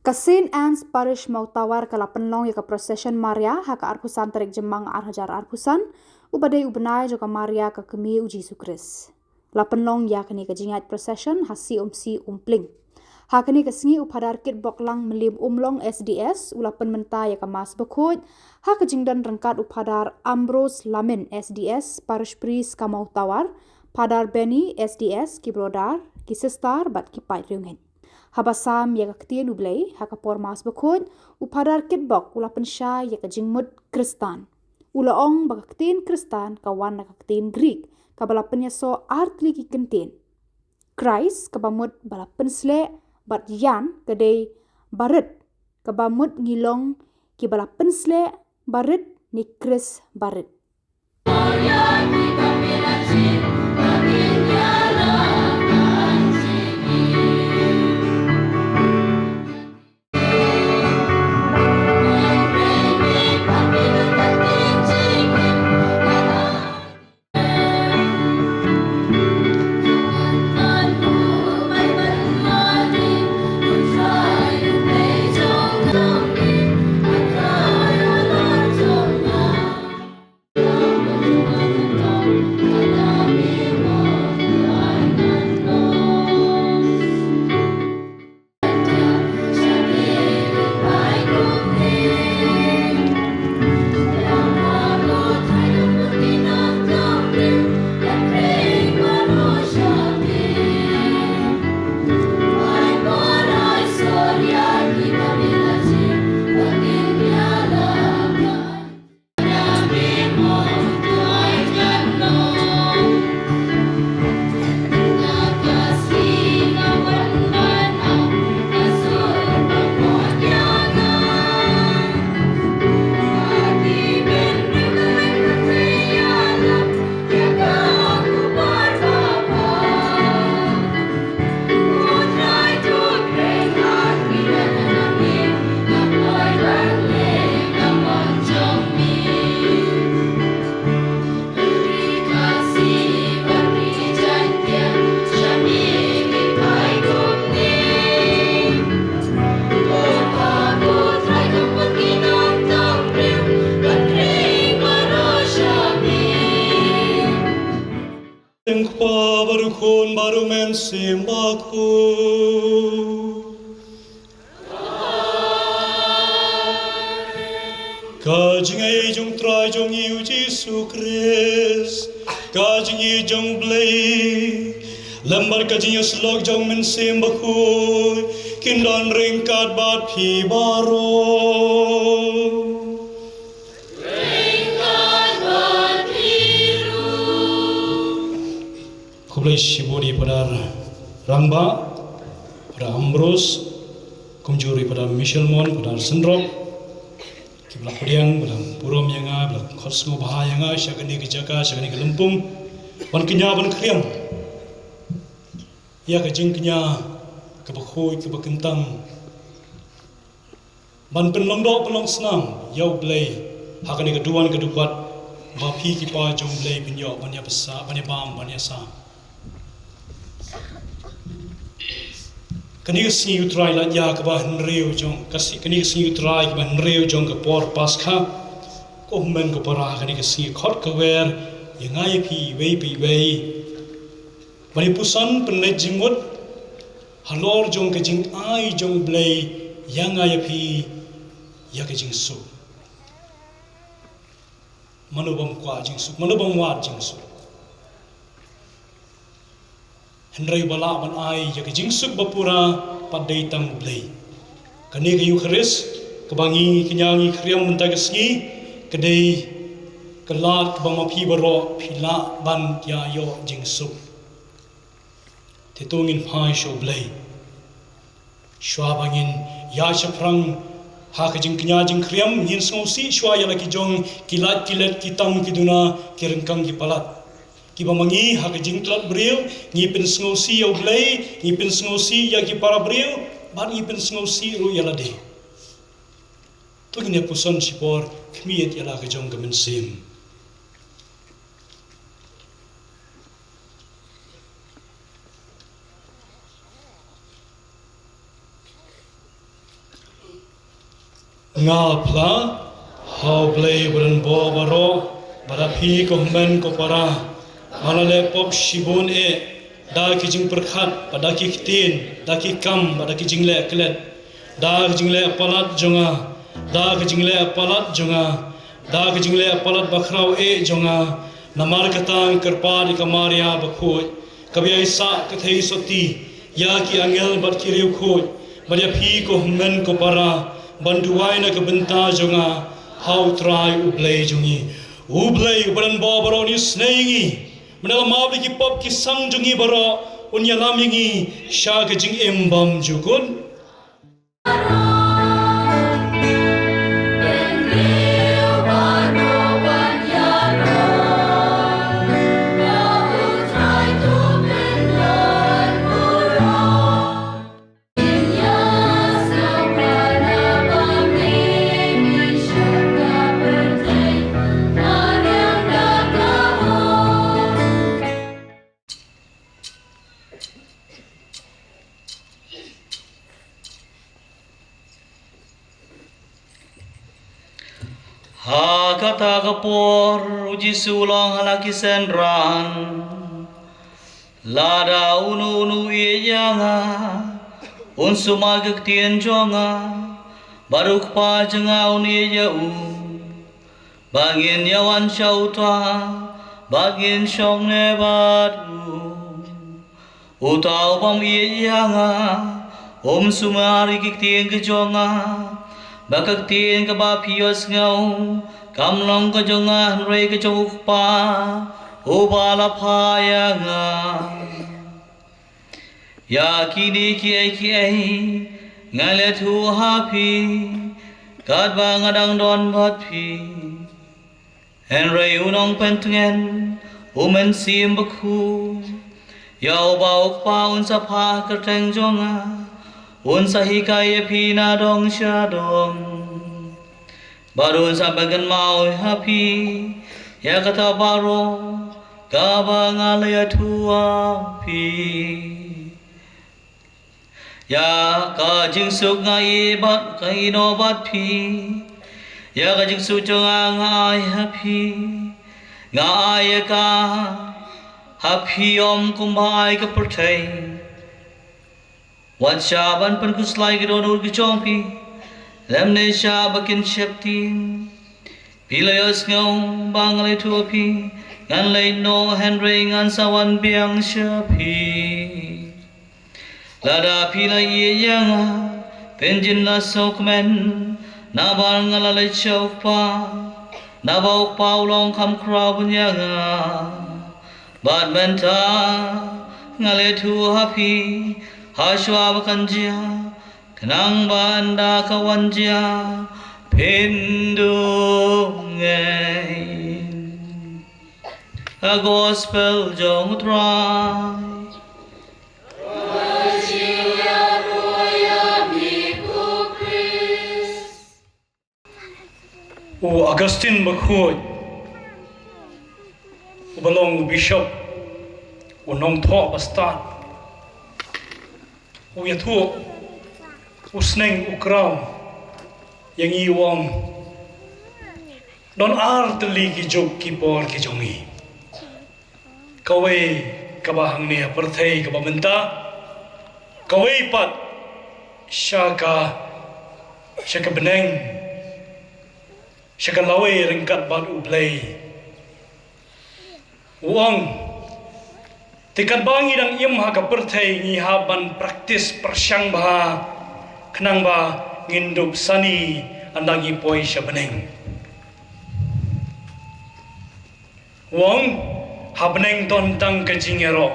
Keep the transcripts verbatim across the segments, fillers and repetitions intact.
Ka Saint Anne's Parish Mawtawar ka la pynlong ïa ka procession Maria ha ka arphew san tarik Jymmang ar hajar arphew san, uba dei u bnai jong ka Maria ka kmie u Jisu Khrist. La pynlong ïa kane ka jingïaid procession ha C M C Umpling. Ha kane ka sngi u Phadar Kitbok Langmylliam Umlong S D S u la pynmynta ïa ka Mass Bakhuid, ha ka jingdon ryngkat u Phadar Ambrose Lamin S D S, Parish Priest ka Mawtawar, Phadar Benny S D S, ki brother, ki sister bad ki paid riewngeit. Haba sam ïa ka ktien U Blei ha ka por Mass Bakhuid, u Phadar Kitbok u la pynshai ïa ka jingmut Khristan. U la ong ba ka ktien Khristan ka wan na ka ktien Greek, kaba la pynïasoh ar tylli ki kyntien. Christ, kaba mut ba la pynsleh, bad Ian, ka dei ba rit, kaba mut ngi long kiba la pynsleh ba rit ne Khrist ba rit. Ïa Kpa bad u Khun bad u Mynsiem Bakhuid. Ka jingïeit jong u Trai jong ngi u Jisu Khrist, ka jingïeit jong u Blei, lem bad ka jingïasyllok jong u Mynsiem Bakhuid, kin don ryngkat bad phi baroh. Khublei shibun ïa Phadar Rangbah, Phadar Ambrose, kumjuh ïa Phadar Michel Mon, Phadar Synrok, kiba la pdiang, ba la burom ïa nga, ba la khot sngewbha ïa nga sha kane ka jaka, sha kane ka lympung, ban kñia ban khriam ïa ka jingkñia kaba khuid, kaba kyntang, ban pynlong doh pynlong snam ïa u Blei ha kane ka duwan ka dukbat ba phi ki paid jong u Blei phin ïoh ban ïa bsa, ban ïa bam, ban ïa sam. Kane ka sngi u Trai la ïa kaba hynriew jong ka sngi, kane ka sngi u Trai kaba hynriew jong ka por Paskha. Ko hynmen ko para, kane ka sngi khot ka wer ïa nga ïa phi iwei pa iwei ban ïa puson pynleit jingmut halor jong ka jingai jong u Blei ïa nga ïa phi ïa ka jingsuk. Mano bym kwah jingsuk, mano bym wad jingsuk. Hynrei ba lah ban ai ïa ka jingsuk ba pura pat dei tang u Blei. Kane ka Eukharist kaba ngi kñia ngi khriam mynta ka sngi ka dei ka lad kaba ma phi baroh phi lah ban ïa ïoh jingsuk. Te to ngin phai sha u Blei. Shuwa ba ngin ïa shaphrang ha ka jingkñia jingkhriam, ngin sngewsih shuwa ïa la ki jong ki lait ki let, ki tam ki duna, ki ryngkang ki palat. Kiba ma ngi ha ka jingtlot briew ngi pynsngewsih ïa u Blei, ngi pynsngewsih ïa ki para briew, bad ngi pynsngewsih ruh ïa lade. To ngin ïa puson shipor khmied ïa la ka jong ka mynsiem. Nga phla ha U Blei uba don bor baroh, bad ha phi ko hynmen ko para, ba nga la leh pop shibun eh, da ki jingpyrkhat, bad da ki ktien, da ki kam, bad da ki jingleh klet, da ki jingleh palat jong nga, da ki jingleh palat jong nga, da ki jingleh palat bakhraw eh jong nga, namar kata nga kyrpad ïa ka Maria bakhuid, kaba ïaisah ka theisotti ïa ki angel bad ki riewkhuid, bad ïa phi ko hynmen ko para, ban duwai na ka bynta jong nga ha U Trai U Blei jong ngi. U Blei uba don bor baroh un ïasnei ïa ngi, bad un ïalam ïa ki pop ki sang jong ngi baroh, un ïalam ïa ngi sha ka jingim bymjukut. Ha kata ka por, u Jisu u ong ha la ki synran, lada uno uno u ïeit ïa nga, un sumar ïa ka ktien jong nga, bad u Kpa jong nga un ïeit ïa u, ba ngin ïa wan sha uta, ba ngin shong ne bad u. Uta u bym ïeit ïa nga, um sumar ïa ki ktien ki jong nga, ba ka ktien kaba phi ïohsngew, kam long ka jong nga hynrei ka jong u Kpa, uba la phah ïa nga. Ïa kine kiei kiei, nga la ïathuh ha phi, katba nga dang don bad phi. Hynrei u nongpyntngen, u Mynsiem Bakhuid, ïa uba u Kpa un sa phah ha ka kyrteng jong nga, un sa hikai ïa phi na dong sha dong. Bad un sa pynkynmaw ha phi, ïa kata baroh, kaba nga la ïathuh ha phi. Ïa ka jingsuk nga ïeh bad ka ïehnoh bad phi. Ïa ka jingsuk jong nga nga ai ha phi. Nga ai ïa ka ha phi ym kumba ai ka pyrthei. Wat shah ban pynkhuslai ki dohnud ki jong phi, lymne shah ba kin sheptieng. Phi la ïohsngew ba nga la ïathuh ha phi, ngan leit noh hynrei ngan sa wan biang sha phi. Lada phi la ïeit ïa nga, phin jin la sngewkmen, naba nga la leit sha u Kpa, naba u Kpa u long kham khraw bun ïa nga. Bad mynta nga la ïathuh ha phi, ha shuwa ba kan jia, khnang ba ynda ka wan jia, phin duh ngein. A Gospel jong U Trai. U Augustine Bakhuid, uba long u bishop, u nongthoh bastad, u ïathuh, u sneng, u kraw ïa ngi, u ong, don ar tylli ki juk ki por ki jong ngi. Kawei kaba hangne ha pyrthei kaba mynta, kawei pat sha ka, sha ka bneng, sha ka lawei ryngkat bad U Blei. U ong, te katba ngi dang im ha ka pyrthei ngi hap ban practice pyrshang bha, khnang ba ngin dup sani ynda ngi poi sha bneng. U ong, ha bneng don tang ka jingïaroh.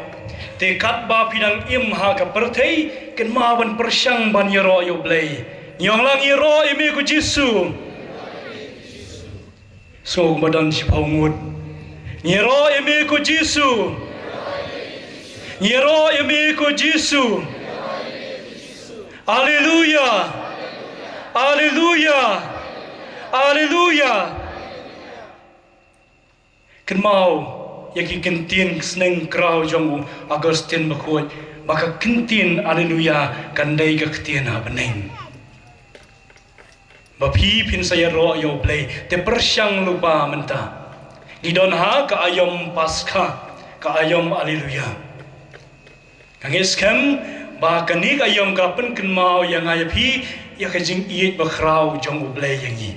Te katba phi dang im ha ka pyrthei, kynmaw ban pyrshang ban ïaroh ïa U Blei. Ngi ong lang, ïaroh ïa me ko Jisu. Sngewbha don shiphew ngut. Ïaroh ïa me ko Jisu. Ïaroh ïa me ko Jisu. Haleluya. Haleluya. Haleluya. Kynmaw ïa ki kyntien sneng kraw jong u Augustine Bakhuid, ba ka kyntien Haleluya kan dei ka ktien ha bneng. Ba phi phin sa ïaroh ïa U Blei, te pyrshang lypa mynta. Ngi don ha ka aïom Paskha, ka aïom Alleluia. Ka ngeit skhem ba kane ka aïom ka pynkynmaw ïa nga ïa phi ïa ka jingïeit bakhraw jong U Blei ïa ngi.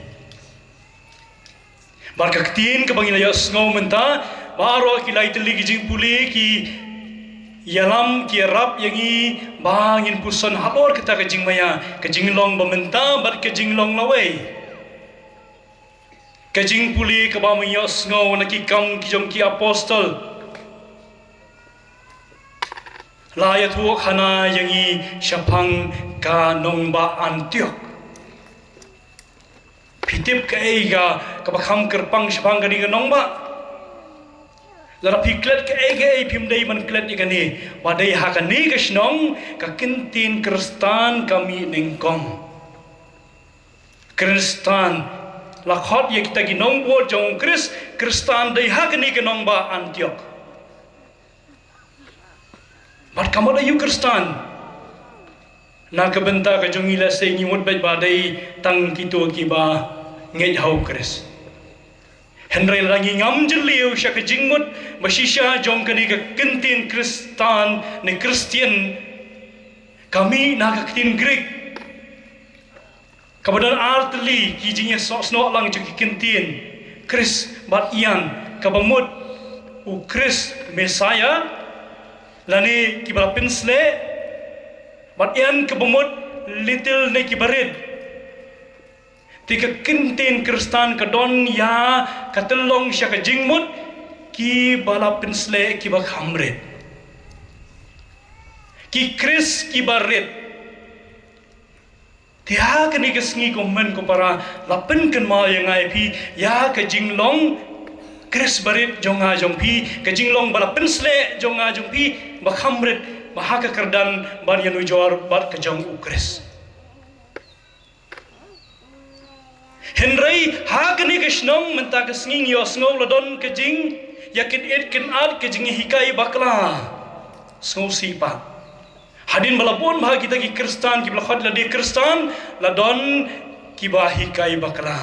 Bad ka ktien kaba ngi la ïohsngew mynta, baroh ki lai tylli ki jingpule ki ïalam ki ïarap ïa ngi ba ngin puson halor kata ka jingmaïa, ka jinglong ba mynta bad ka jinglong lawei. Ka jingpule kaba ngi ïohsngew na Ki Kam ki jong ki Apostol. La ïathuh khana ïa ngi shaphang ka nongbah Antiok. Phi tip kaei ka, kaba kham kyrpang shaphang kane ka nongbah? Lada phi klet kaei kaei phim dei ban klet ïa kane. Ba dei ha kane ka shnong ka ktien Khristan ka mih nyngkong. Khristan, la khot ïa kita ki nongbud jong Khrist, Khristan dei ha kane ka nongbah Antiok. Bad ka mut aïu Khristan? Na ka bynta ka jong ngi lehse ngi mut beit ba dei tang kito kiba ngeit ha U Khrist. Hynrei lada ngi ngam jylliew sha ka jingmut ba shisha jong kane ka ktien Khristan ne Khristian, ka mih na ka ktien Grik kaba don ar tylli ki jingïasohsnoh lang jong ki ktien Khrist bad Ian, kaba mut U Khrist Messiah, lane kiba la pynsleh, bad Ian kaba mut little ne kiba rit. Te ka ktien Khristan ka don ïa ka tyllong sha ka jingmut kiba la pynsleh, kiba kham rit, ki Khrist kiba rit. Te ha kane ka sngi ko hynmen ko para, la pynkynmaw ïa nga ïa phi ïa ka jinglong Khrist barit jong nga jong phi, ka jinglong ba la pynsleh jong nga jong phi, ba kham rit, ba ha ka kyrdan ban ïanujor bad ka jong U Khrist. Hynrei ha kane ka shnong mynta ka sngi ngi ïohsngew la don ka jingïakynit kynat, ka jinghikai bakla. Sngewsih pat. Hadien ba la bun bha kita ki Khristan, kiba la khot lade Khristan, la don kiba hikai bakla.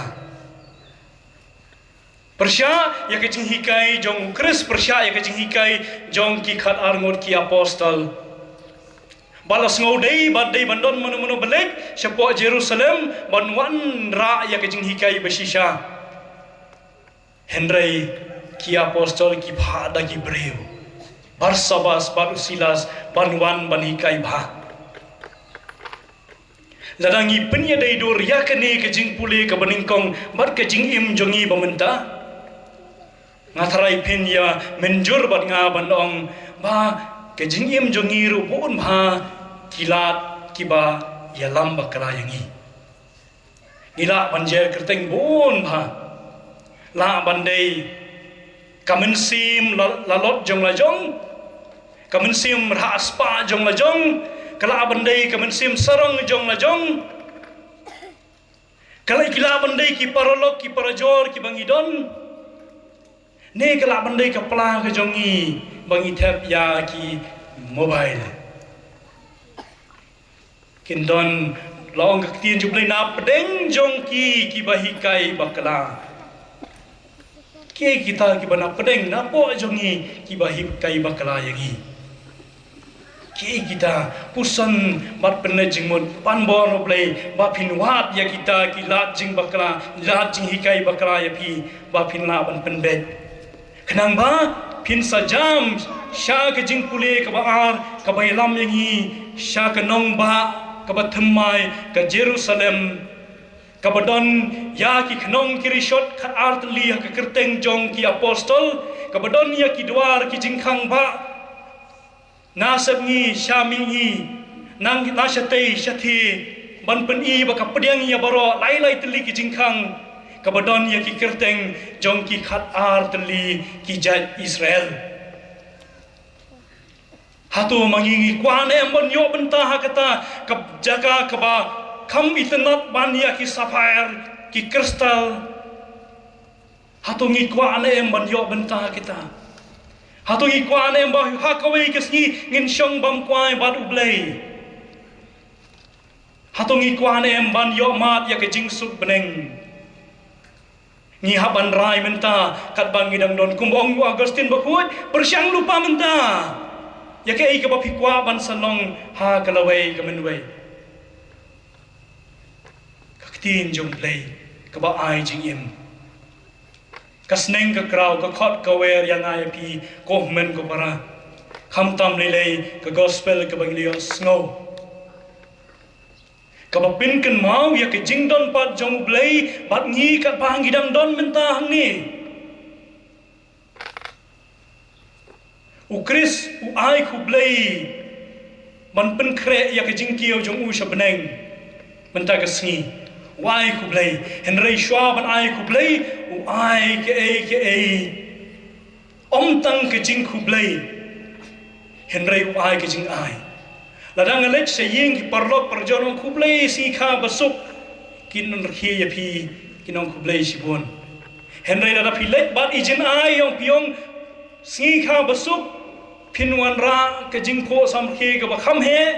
Pyrshah ïa ka jinghikai jong U Khrist, pyrshah ïa ka jinghikai jong ki khatar ngut ki apostol. Ba la sngew dei, ba dei ban don mano mano ba leit shapoh Jerusalem ban wanrah ïa ka jinghikai ba shisha. Hynrei ki apostol ki phah da ki briew, Barsabas bad u Silas, ban wan ban hikai bha. Lada ngi pynïadei dur ïa kane ka jingpule kaba nyngkong bad ka jingim jong ngi ba mynta, nga tharai phin ïa mynjur bad nga ban ong ba ka jingim jong ngi ruh bun bha ki lad kiba ïalam bakla ïa ngi. Ngi lah ban jer kyrteng bun bha. Lah ban dei ka mynsiem la, la lot jong la jong, ka mynsiem rhah spah jong la jong, ka lah ban dei ka mynsiem sarong jong la jong, ka lah, ki lah ban dei ki paralok ki parajor kiba ngi don. Ne ka lah ban dei ka pla ka jong ngi ba ngi thep ïa ki mobile. Kin don, la ong ka ktien jong U Blei, na pdeng jong ki kiba hikai bakla. Kiei kita kiba na pdeng, na poh jong ngi kiba hikai bakla ïa ngi? Kiei kita? Puson bad pynleit jingmut, pan bor U Blei ba phin wad ïa kita ki lad jingbakla, lad jinghikai bakla ïa phi, ba phin lah ban pynbeit. Khnang ba phin sa jam sha ka jingpule kaba ar, kaba ïalam ïa ngi sha ka nongbah kaba thymmai, ka Jerusalem, kaba don ïa ki khnong ki rishot khatar tylli ha ka kyrteng jong ki apostol, kaba don ïa ki dwar ki jingkhang bah. Na sepngi sha mihngi, na, na shatei shathie, ban pyni ba ka pdiang ïa baroh lai lai tylli ki jingkhang, kaba don ïa ki kyrteng jong ki khatar tylli ki jait Israel. Hato ma ngi ngi kwah ne em ban ïoh bynta ha kata ka jaka kaba kham itynnad ban ïa ki sapphire, ki kristal? Hato ngi kwah ne em ban ïoh bynta kita? Hato ngi kwah ne em ba ha kawei ka sngi ngin shong bam kwai bad U Blei? Hato ngi kwah ne em ban ïoh mad ïa ka jingsuk bneng? Ngi hap ban rai mynta katba ngi dang don, kumba ong u Augustine Bakhuid, pyrshang lypa mynta ïa kaei kaba phi kwah ban sa long ha ka lawei ka mynwei. Ka ktien jong U Blei kaba ai jingim. Ka sneng ka kraw, ka khot ka wer ïa nga ïa phi, ko hynmen ko para. Khamtam lei lei ka gospel kaba ngi la ïohsngew, kaba pynkynmaw ïa ka jingdon pat jong U Blei bad ngi katba ngi dang don mynta hangne. U Khrist u ai khublei ban pynkhreh ïa ka jingkiew jong u sha bneng mynta ka sngi. U ai khublei, hynrei shuwa ban ai khublei, u ai kaei kaei. Ym tang ka jingkhublei, hynrei u ai ka jingai. Lada nga leit sha ïing ki paralok parajor, ong khublei, sngi kha ba suk, kin rkhie ïa phi, kin ong khublei shibun. Hynrei lada phi leit bad i jingai, ong phi ong sngi kha ba suk, phin wanrah ka jingphuh samrkhie kaba kham heh.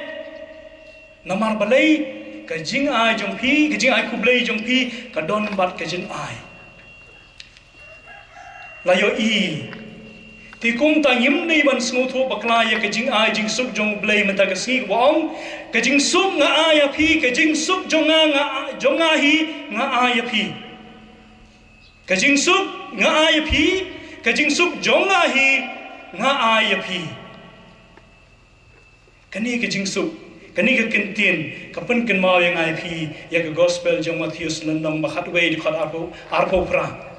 Namar balei? Ka jingai jong phi, ka jingai khublei jong phi ka don bad ka jingai. La ïohi. Te kumta ngim dei ban sngewthuh bakla ïa ka jingai jingsuk jong U Blei mynta ka sngi, kaba ong, ka jingsuk nga ai ïa phi, ka jingsuk jong nga, nga, jong nga hi nga ai ïa phi. Ka jingsuk nga ai ïa phi, ka jingsuk jong nga hi nga ai ïa phi. Kane ka jingsuk, kane ka kyntien ka pynkynmaw ïa nga ïa phi ïa ka gospel jong Mathaios lynnong ba khatwei dkhot arphew, arphew phra.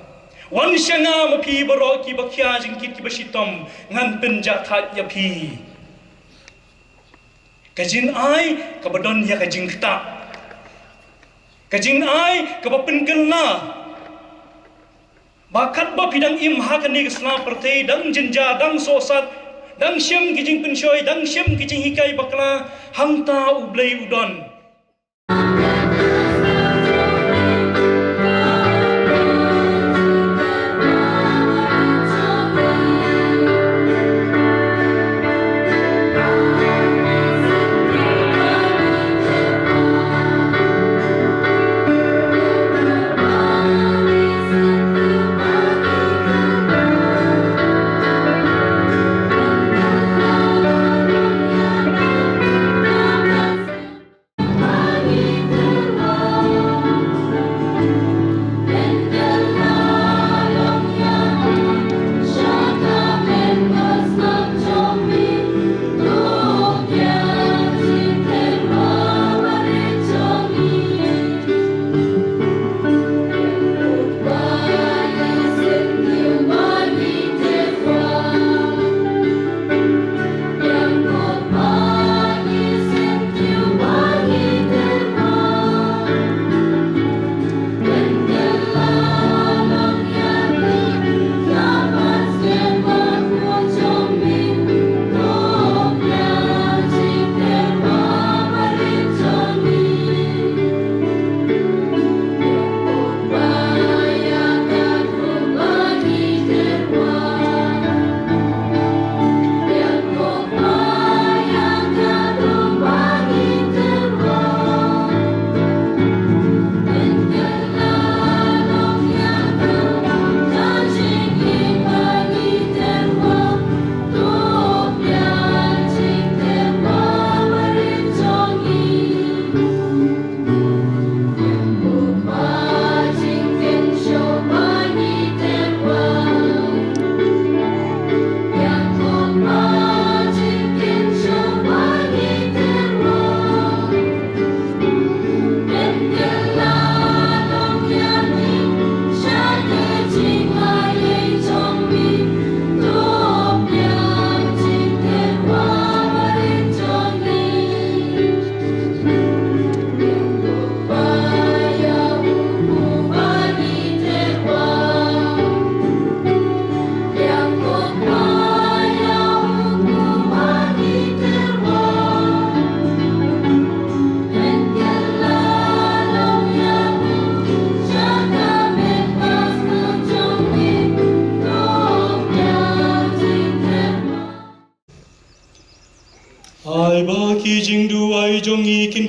Wan sha nga ma phi baroh kiba khia jingkit kiba shitom, ngan pynjahthait ïa phi. Ka jingai kaba don ïa ka jingktah. Ka jingai kaba pynkylla. Ba katba phi dang im ha kane ka sla pyrthei, dang jynjar, dang sohsat, dang shem ki jingpynshoi, dang shem ki jinghikai bakla, hangta U Blei u don.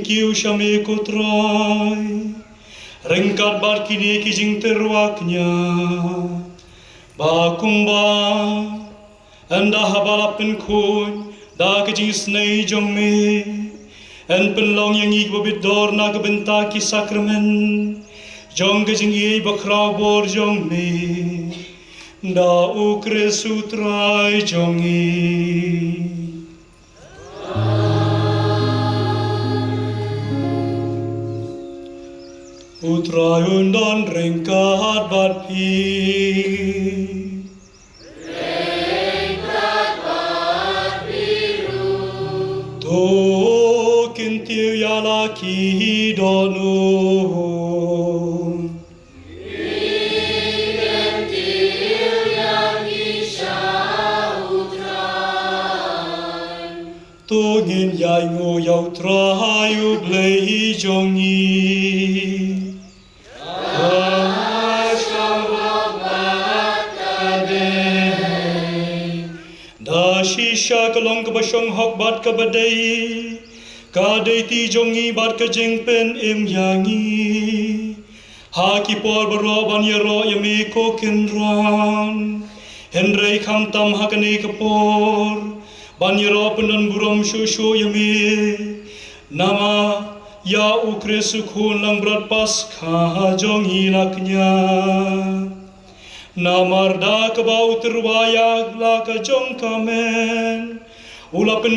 kiew sha me ko Trai, ryngkat bad kine ki jingtyrwa kñia, ba kumba ynda haba la pynkhuid da ka jingisynei jong me, yn pynlong ïa ngi kiba bit dor na ka bynta ki sakramen jong ka jingïeit bakhraw bor jong me, da U Khrist U Trai jong ngi. U Trai un don ryngkat bad phi. To kyntiew ïa la ki dohnud. To ngin ïainguh ïa U Trai U Blei jong ngi. Ka shamrok bad ka dei. Da shisha ka long kaba shong hok bad kaba dei, ka dei ti jong ngi bad ka jingpynim ïa ngi ha ki por baroh ban ïaroh ïa me ko Kynrad. Hynrei khamtam ha kane ka por ban ïaroh pyndonburom shuh shuh ïa me. Namar ïa U Khrist U Khun langbrot Paskha jong ngi la kñia. Namar da kaba u tyrwa ïa la ka jong ka met u la pyn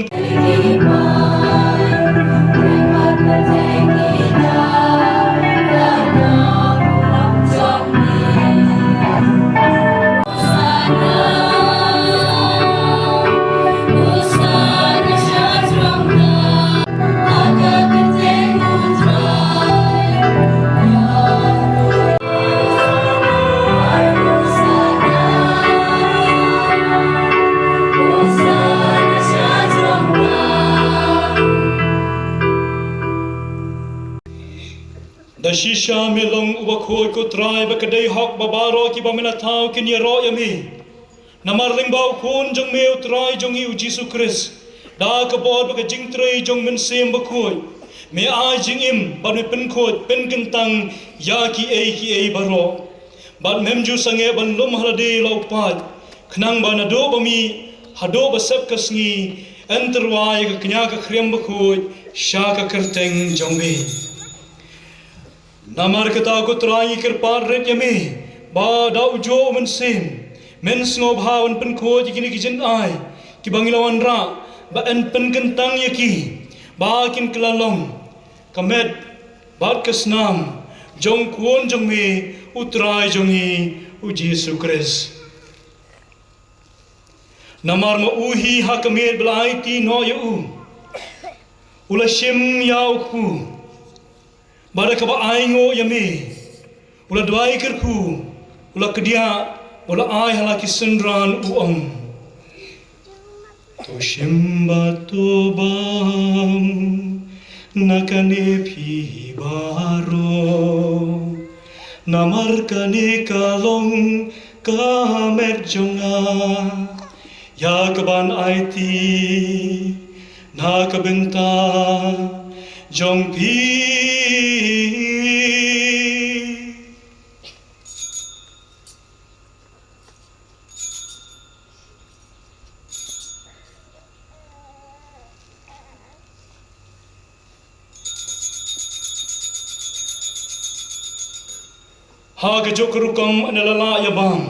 Da shisha me long uba khuid ko Trai, ba ka dei hok ba baroh kiba me la thaw kin ïaroh ïa me. Namar lyngba U Khun jong me U Trai jong ngi U Jisu Khrist, da ka bor bad ka jingtrei jong U Mynsiem Bakhuid, me ai jingim bad me pynkhuid pynkyntang ïa kiei kiei baroh. Bad mem ju sangeh ban lum ha lade la u paid, khnang ba naduh ba mih haduh ba sep ka sngi, yn tyrwa ïa ka kñia ka khriam bakhuid sha ka kyrteng jong me. Namar kata ko Trai ngi kyrpad rit ïa me, ba da u juh U Mynsiem, men sngewbha ban pynkhuid ïa kine ki jingai kiba ngi la wanrah, ba yn pynkyntang ïa ki, ba kin kylla long ka met bad ka snam jong U Khun jong me U Trai jong ngi U Jisu Khrist. Namar ma u hi ha ka miet ba la aiti noh ïa u, u la shim ïa u kpu, bad da kaba ainguh ïa me, u la duwai kyrkhu, u la kdiah, u la ai ha la ki synran, u ong: To shim bad to bam na kane phi baroh. Namar kane ka long ka met jong nga, ïa kaban aiti na ka bynta jong phi. Ha kajuh ka rukom ynda la lah ïa bam,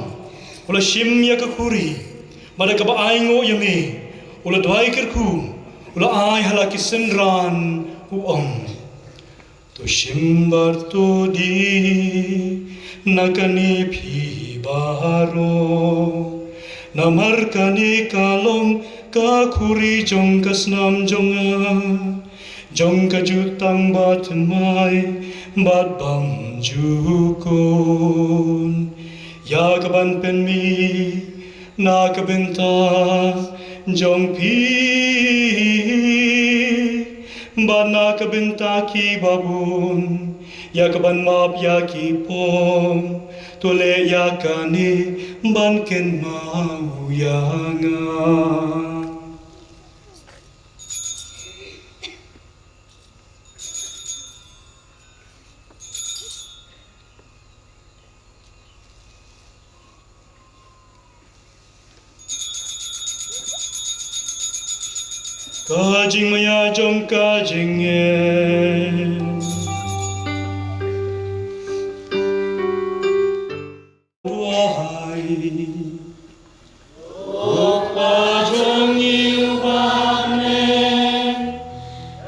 u la shim ïa ka khuri, bad da kaba ainguh ïa me, u la duwai kyrkhu, u la ai ha la ki synran, u ong: To shim bad to dih na kane phi baroh. Namar kane ka long ka khuri jong ka snam jong nga, jong ka jutang bathymmai bad bymjukut, ïa kaban pynmih na ka bynta jong phi bad na ka bynta ki babun, ïa kaban map ïa ki pop. To leh ïa kane ban kynmaw ïa nga. Ka jingmaïa jong ka jingngeit. Duwai. Ko Pa jong ngi uba ha bneng,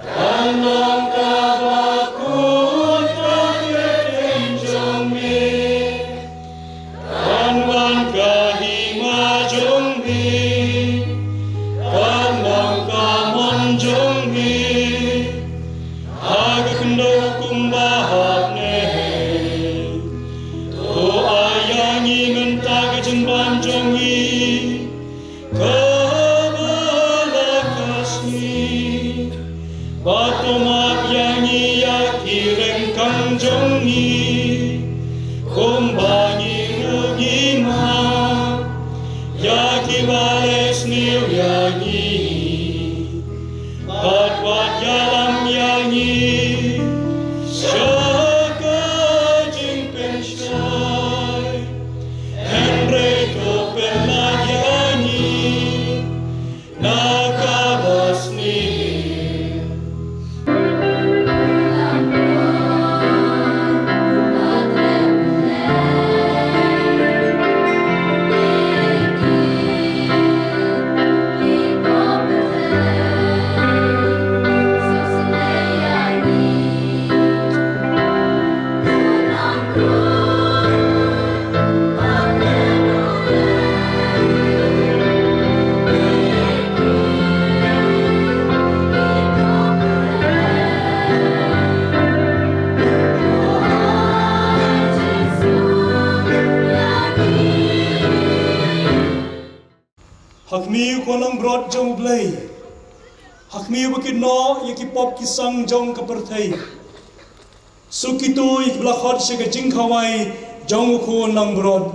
kan long kaba khuid ka kyrteng jong me. Kan wan ka hima jong me, kan long ka mon jong me ha ka khyndew kumba ha bneng. To ai ïa ngi mynta ka jingbam jong ngi kaba la ka sngi. Bad to map ïa ngi ïa ki ryngkang jong ngi, kumba ngi ruh ngi map ïa kiba leh sniew ïa ngi. Bad wat ïalam ïa ngi sha ka jingpynshai, hynrei to pynlait ïa ngi na kaba sniew. Ha khmih, ko nongbrot jong U Blei. Ha khmih ba kin noh ïa ki pop ki sang jong ka pyrthei. Suk kito ïa kiba la khot sha ka jingkhawai jong u khun nongbrot.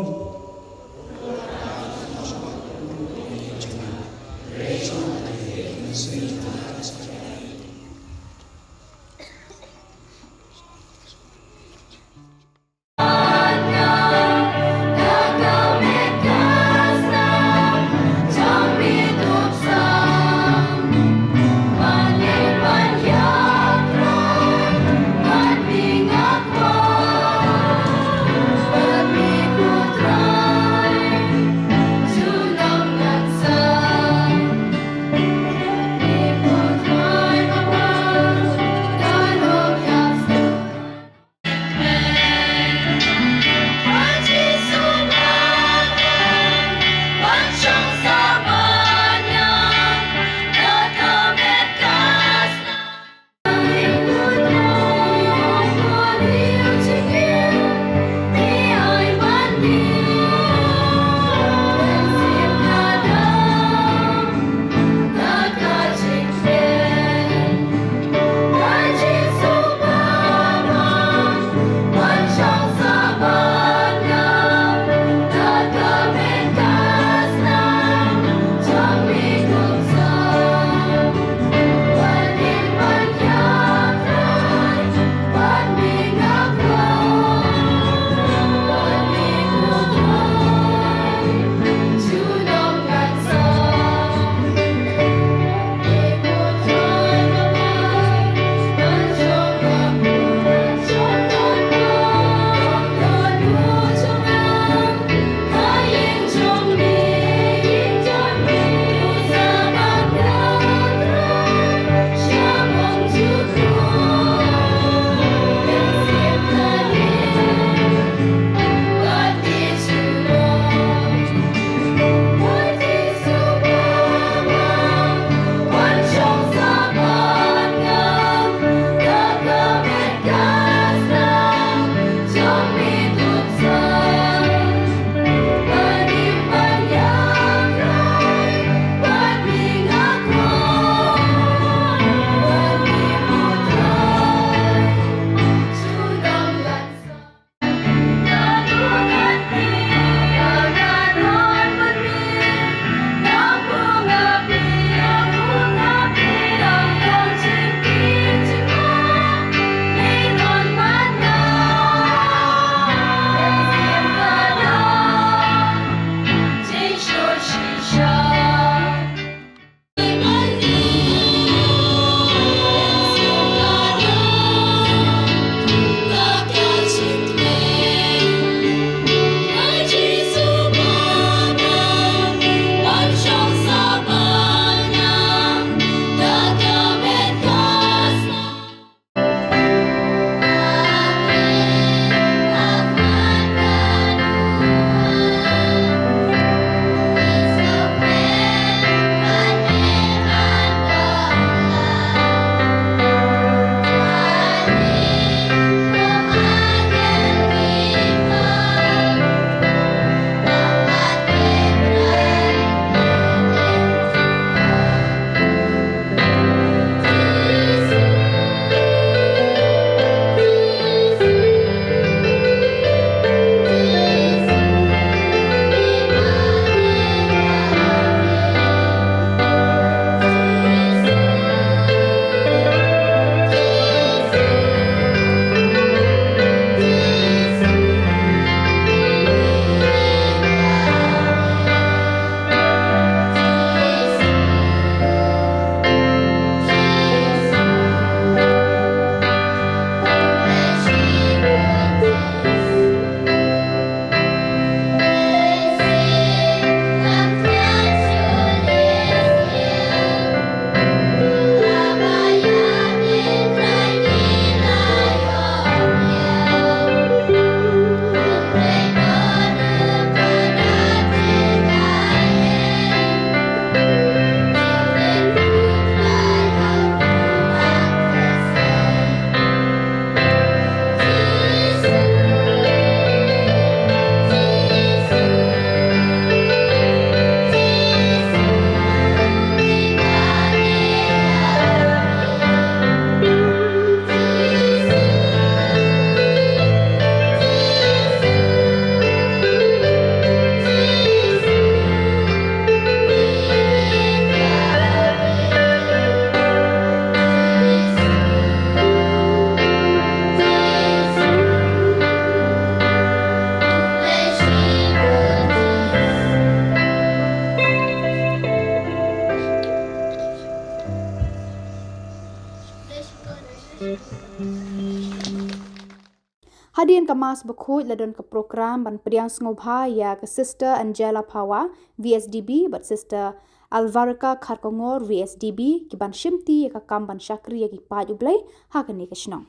Hadien ka Mass Bakhuid la don ka prokram ban pdiang sngewbha ïa ka Sister Angela Phawa, V S D B, bad Sister Alvarka Kharkongor, V S D B, ki ban shimti ïa ka kam ban shakri ïa ki paid U Blei ha kane ka shnong.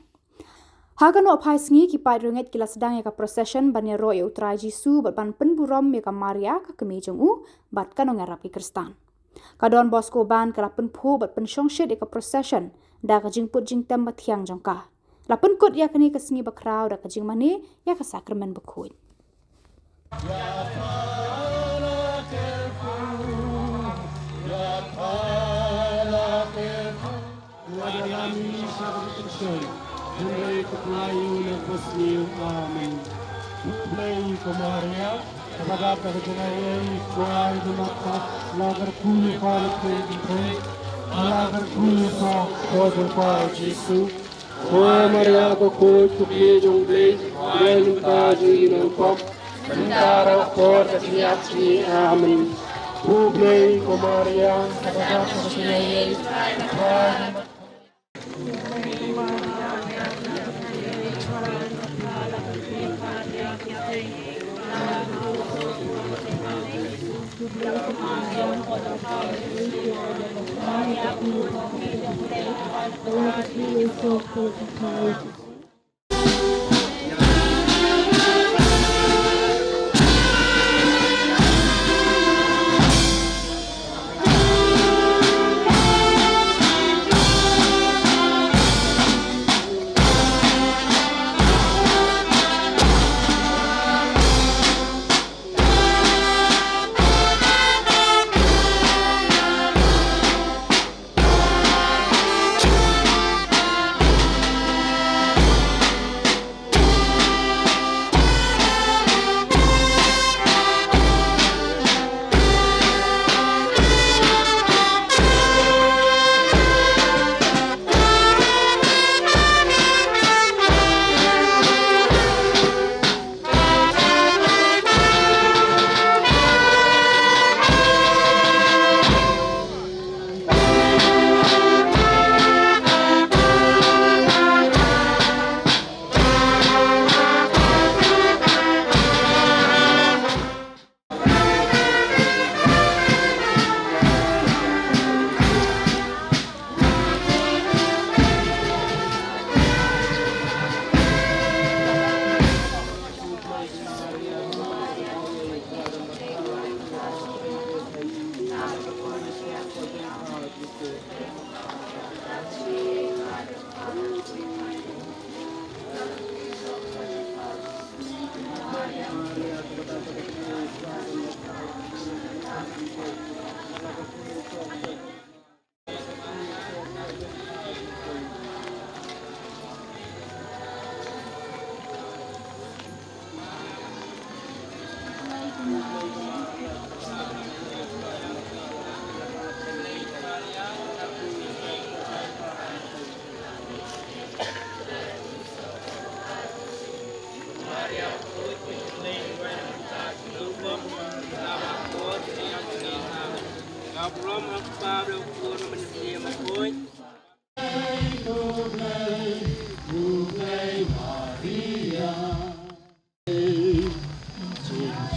Ha ka nohphai sngi, ki paid rangeit ki la sdang ïa ka procession ban ïaroh ïa U Trai Jisu bad ban pynburom ïa ka Maria, ka kmie jong u, bad ka nongïarap ki khristan. Ka Don Bosco Band ka la pynphuh bad pynshongshit ïa ka procession da ka jingput jingtem bathiang jong ka. La pynkut ïa kane ka sngi bakhraw da ka jingmane ïa ka Sakramen Bakhuid. Amen. Khublei ko Maria, kaba dap da ka jingaiei, U Trai u don bad pha, la kyrkhu ïa pha na ki kynthei, la kyrkhu ïa ka mei jong pha U Jisu. Ko Maria, ko khuid, ko kmie jong U Blei, pynlong ïa ngi ki nongpop, mynta bad ha ka por ka jingïap jong ngi. Amen. Khublei ko Maria, kaba dap da ka jingaiei, U Trai u don bad pha.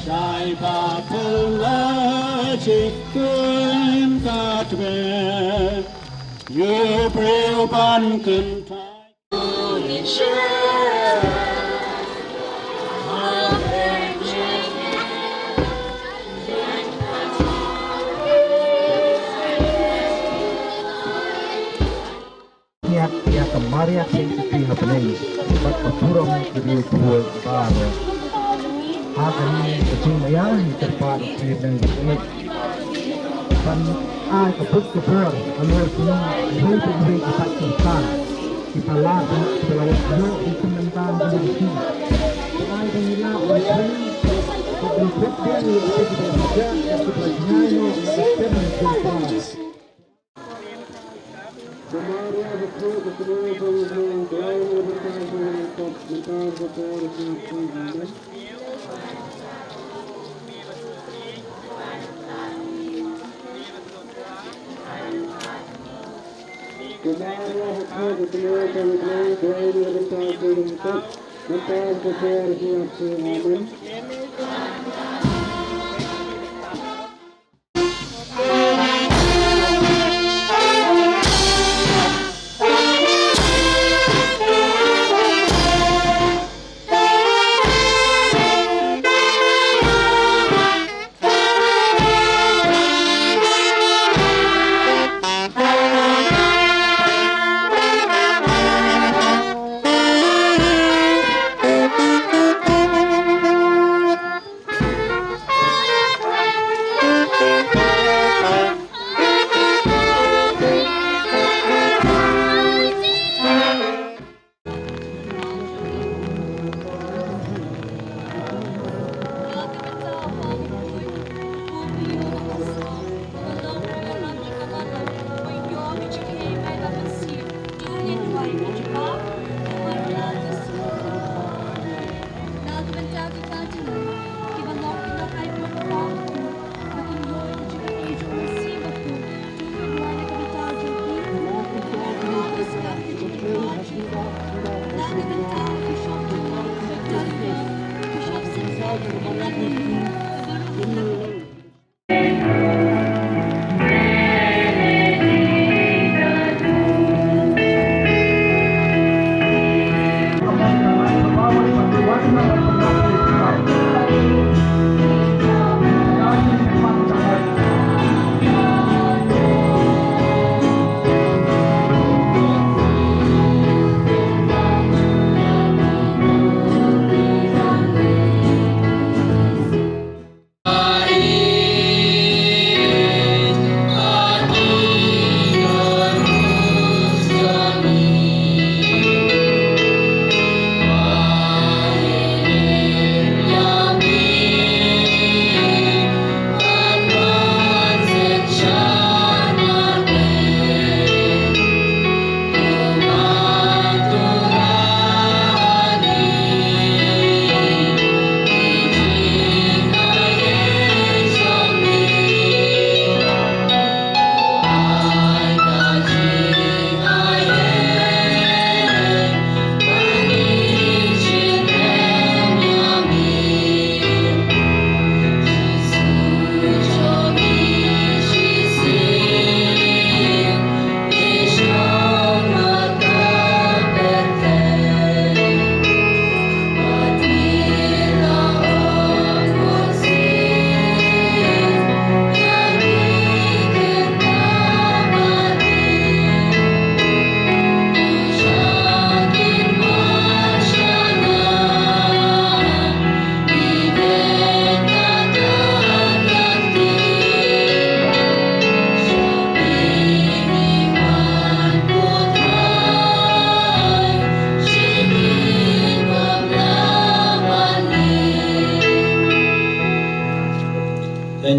Shai ba pela jikun katwe, yu breu ban kyntai. Ïa, ïa ka Maria Saint Sophia ha bneng, bad ka burom ki riewphuh baroh. Ha kane ka jingmaïa, ngi kyrpad ïa ki nongïalam ban ai ka buit ka bor halor kine ki riewphuh ki paid Khristan, kiba la, kiba la ïoh ïa ka bynta ka jong ki. Ai ba ngi lah ban trei, ban buh ïa ki, ïa ki, ïa ki, ïa ki, ïa ki. Prepare, prepare, prepare, prepare.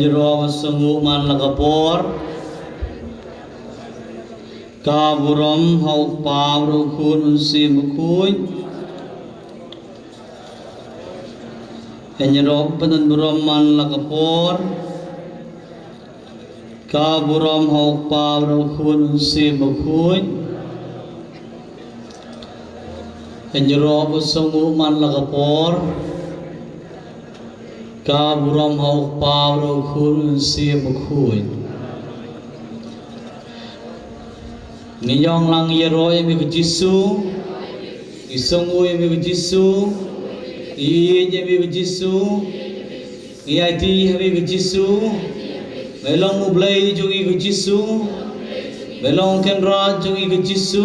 Ïaroh sngew man la ka por. Ka burom ha u Kpa, u Khun, u Mynsiem Bakhuid. Ïaroh pynburom man la ka por. Ka burom ha u Kpa, u Khun, u Mynsiem Bakhuid. Ïaroh sngew man la ka por. Ka burom ha u Kpa, u Khun, u Mynsiem Bakhuid. Ngi ïong lang ïaroh ïa me ko Jisu. Ngi sngew ïa me ko Jisu. Ngi ïeit ïa me ko Jisu. Ngi aiti ha me ko Jisu. Me long U Blei jong ngi ko Jisu. Me long Kynrad jong ngi ko Jisu.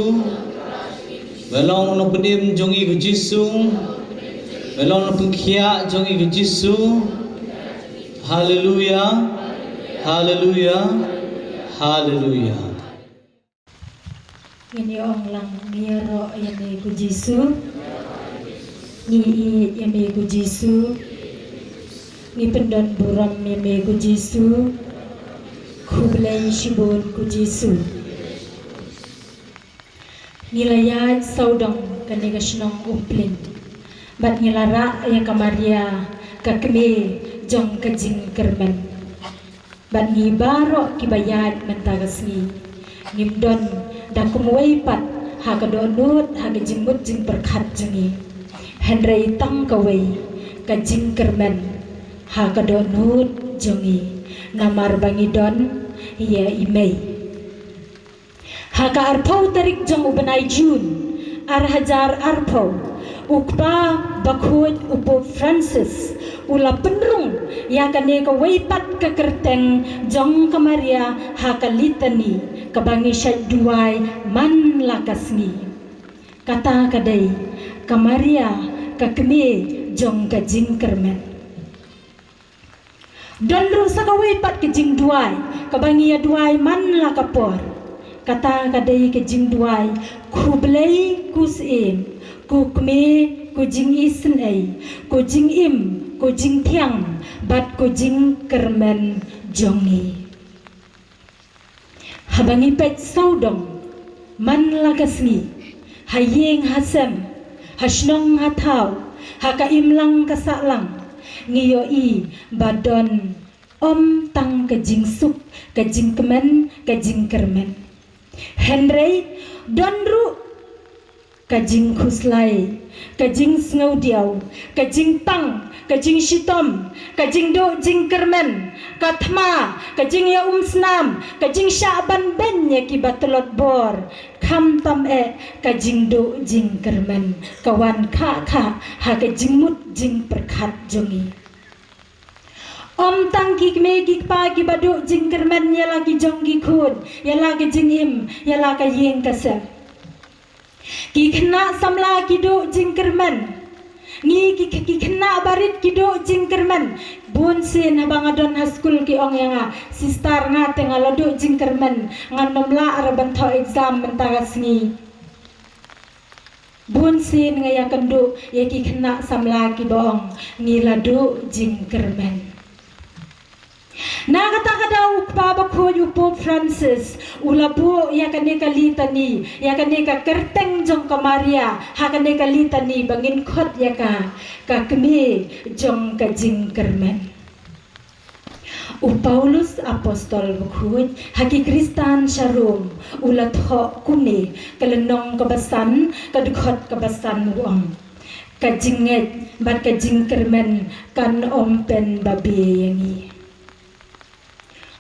Me long Nongpynim jong ngi ko Jisu. Me long Nongpynkhiah jong ngi ko Jisu. Haleluya. Haleluya. Haleluya. Ngin ïa ong lang, ngi ïaroh ïa me ko Jisu. Ngi ïeit ïa me ko Jisu. Ngi pyndon burom ïa me ko Jisu. Khublei shibun ko Jisu. Ngi la ïaid sawdong kane ka shnong Umpling. Bad ngi la rah ïa ka Maria, ka kmie jong ka jingkyrmen. Bad ngi baroh kiba ïaid mynta ka sngi, ngim don da kumwei pat ha ka dohnud ha ka jingmut jingpyrkhat jong ngi. Hynrei tang kawei ka jingkyrmen ha ka dohnud jong ngi, namar ba ngi don ïa i mei. Ha ka arphew tarik jong u bnai Jun, ar hajar arphew, u Kpa Bakhuid u Pope Francis u la pynrung ïa kane kawei pat ka kyrteng jong ka Maria ha ka Litani kaba ngi shait duwai man la ka sngi. Kata ka dei ka Maria, ka Kmie jong ka jingkyrmen. Don ruh sa kawei pat ka jingduwai kaba ngi ïa duwai man la ka por. Kata ka dei ka jingduwai: Khublei, ko Syiem, ko Kmie, ko jingisynei, ko jingim, ko jingthiang bad ko jingkyrmen jong ngi. Haba ngi peit sawdong man la ka sngi, ha ïing ha sem, ha shnong ha thaw, ha ka imlang ka sahlang, ngi ïohi ba don ym tang ka jingsuk, ka jingkmen, ka jingkyrmen, hynrei don ruh ka jingkhuslai, ka jingsngewdiaw, ka jingpang, ka jingshitom, ka jingduh jingkyrmen, ka thma, ka jingïaumsnam, ka jingshah ban beiñ ïa kiba tlot bor, khamtam eh ka jingduh jingkyrmen ka wan khah khah ha ka jingmut jingpyrkhat jong ngi. Ym tang ki kmie ki kpa kiba duh jingkyrmen ïa la ki jong ki khun, ïa la ka jingim, ïa la ka ïing ka sem. Ki khynnah samla ki duh jingkyrmen. Ngi ki, ki khynnah barit ki duh jingkyrmen. Bun sien haba nga don ha skul ki ong ïa nga, "Sister, nga te nga la duh jingkyrmen, ngan ym lah re ban thoh exam mynta ka sngi." Bun sien nga ïakynduh ïa ki khynnah samla kiba ong, "Ngi la duh jingkyrmen." Na kata ka daw u Kpa Bakhuid u Pope Francis u la buh ïa kane ka litani, ïa kane ka kyrteng jong ka Maria, ha kane ka litani ba ngin khot ïa ka, ka Kmie jong ka jingkyrmen. U Paulus Apostol Bakhuid ha ki Khristan sha Rom u la thoh kumne, ka lynnong kaba san, ka dkhot kaba san u ong, "Ka jingngeit bad ka jingkyrmen kan ym pynbabe ïa ngi."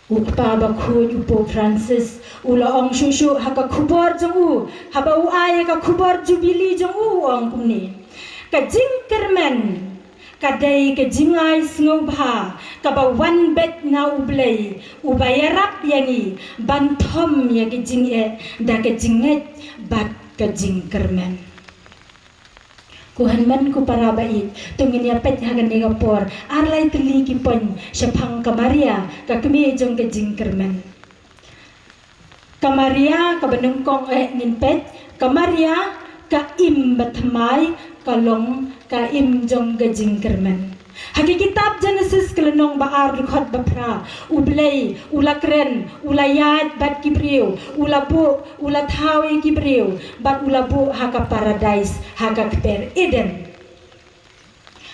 U Kpa Bakhuid u Pope Francis u la ong shuh shuh ha ka khubor jong u, haba u ai ïa ka khubor jubili jong u, u ong kumne, "Ka jingkyrmen ka dei ka jingai sngewbha kaba wan beit na U Blei uba ïarap ïa ngi ban thom ïa ka jingeh da ka jingngeit bad ka jingkyrmen." Ko hynmen ko para ba ïeit, to ngin ïa peit ha kane ka por ar lai tylli ki point shaphang ka Maria, ka Kmie jong ka jingkyrmen. Ka Maria kaba nyngkong eh ngin peit, ka Maria ka im bathymmai, ka long ka im jong ka jingkyrmen. Ha ki kitab Genesis ka lynnong ba ar dkhot ba phra, U Blei u la kren, u la ïaid bad ki briew, u la buh, u la thaw ïa ki briew bad u la buh ha ka paradais, ha ka kper Eden.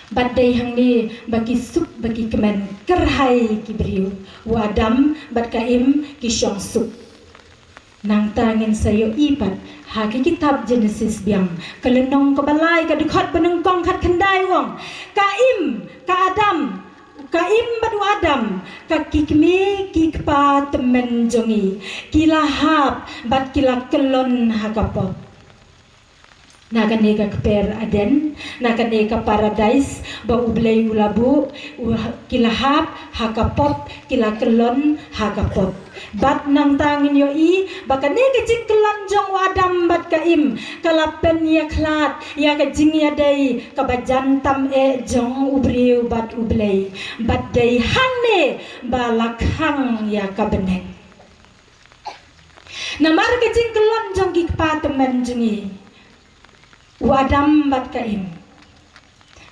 Bad dei hangne ba ki suk ba ki kmen kyrhai ki briew, u Adam bad ka Im ki shong suk. Nangta ngin sa ïohi pat ha ki kitab Genesis biang, ka lynnong kaba lai, ka dkhot ba nyngkong khatkhyndai, u ong, ka Im, ka Adam, ka Im bad u Adam, ka ki kmie ki kpa tymmen jong ngi, ki la hap bad ki la kyllon ha ka pop. Na kane ka kper Eden, na kane ka paradais ba U Blei u la buh, u ha-, ki la hap ha ka pop, ki la kyllon ha ka pop. Bad nangta ngin ïohi ba kane ka jingkyllon jong u Adam bad ka Im ka la pynïakhlad ïa ka jingïadei kaba jan tam eh jong u briew bad U Blei. Bad dei hangne ba la khang ïa ka bneng. Namar ka jingkyllon jong ki kpa tymmen jong ngi, u Adam bad ka Im,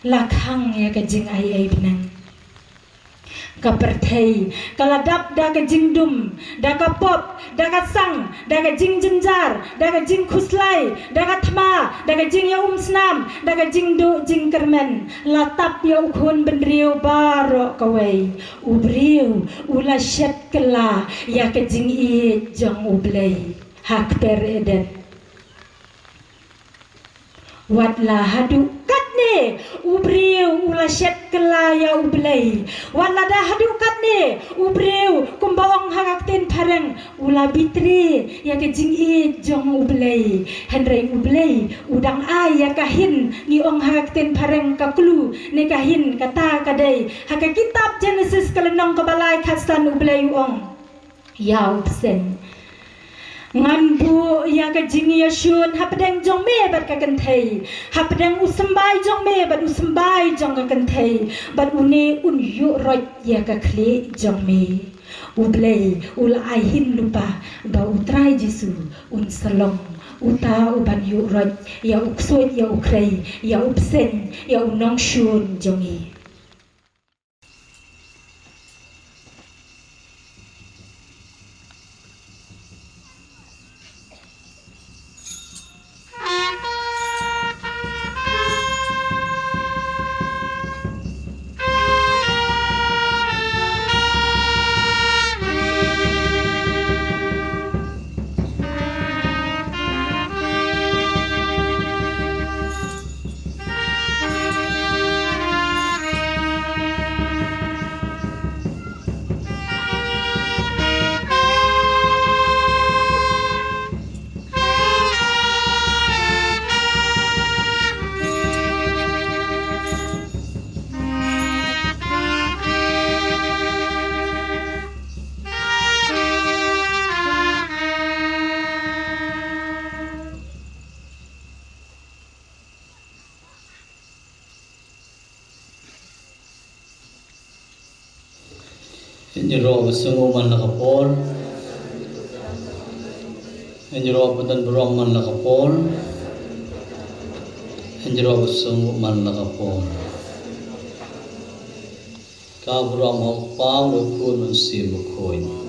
la khang ïa ka jingai ei bneng. Ka pyrthei ka la dap da ka jingdum, da ka pop, da ka sang, da ka jingjynjar, da ka jingkhuslai, da ka thma, da ka jingïaumsnam, da ka jingduh jingkyrmen. La tap ïa u khun bynriew baroh kawei. U briew u la shet kylla ïa ka jingïeit jong U Blei ha kper Eden. Wat la haduh katne u briew u la shet kylla ïa U Blei. Wat la da haduh katne u briew kumba ong ha ka ktien phareng u la betray ïa ka jingïeit jong U Blei. Hynrei U Blei u dang ai ïa ka hin, ngi ong ha ka ktien phareng ka clue ne ka hin, kata ka dei ha ka kitab Genesis ka lynnong kaba lai khatsan U Blei u ong ïa u bseiñ. Ngan buh ïa ka jingïashun hapdeng jong me bad ka kynthei, hapdeng u symbai jong me bad u symbai jong ka kynthei, bad une un ïuh roit ïa ka khlieh jong me. U Blei u la ai hin lypa ba U Trai Jisu un sa long uta uban ïuh roit ïa u ksuid, ïa u khrei, ïa u bseiñ, ïa u nongshun jong ngi. Hynrei ba sngewbha man la ka por. Hynrei ba don burom man la ka por. Hynrei ba sngewbha man la ka por. Ka burom ha u Kpa, u Khun, u Mynsiem Bakhuid.